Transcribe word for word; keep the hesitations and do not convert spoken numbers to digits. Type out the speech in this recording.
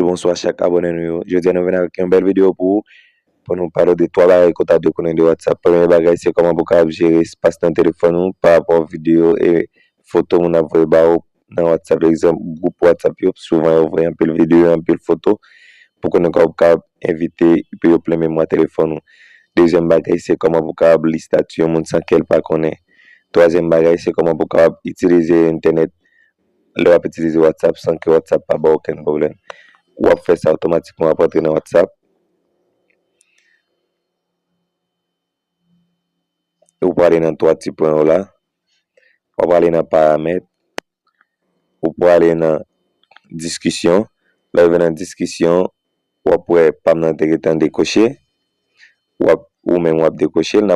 Bonswa chak abòne nou yo. Jodi a nou vin avèk yon bèl videyo pou ou, pou nou pale de twa bagay ke w ta dwe konnen de WhatsApp. Premye bagay, se kòman pou w kapab jere espas nan telefòn ou pa rapò videyo e foto moun ap voye ba ou nan WhatsApp. Egzanp, gwoup WhatsApp yo, souvan yo voye anpil videyo, anpil foto, pou konnen kòman pou w kapab evite pou yo plen memwa telefòn ou. Dezyèm bagay, se kòman pou w kapab li estati yon moun san ke l pa konnen. Twazyèm bagay, se kòman pou w kapab itilize entènèt lè w ap itilize WhatsApp san ke WhatsApp pa ba w okenn pwoblèm. W ap fè sa otomatikman, w ap antre nan WhatsApp. Ou prale nan twa ti pwen yo la. W ap prale nan paramèt. Ou prale nan diskisyon. Lè w rive nan diskisyon, w ap wè pa m nan te gentan dekoche. W ap, ou menm w ap dekoche l.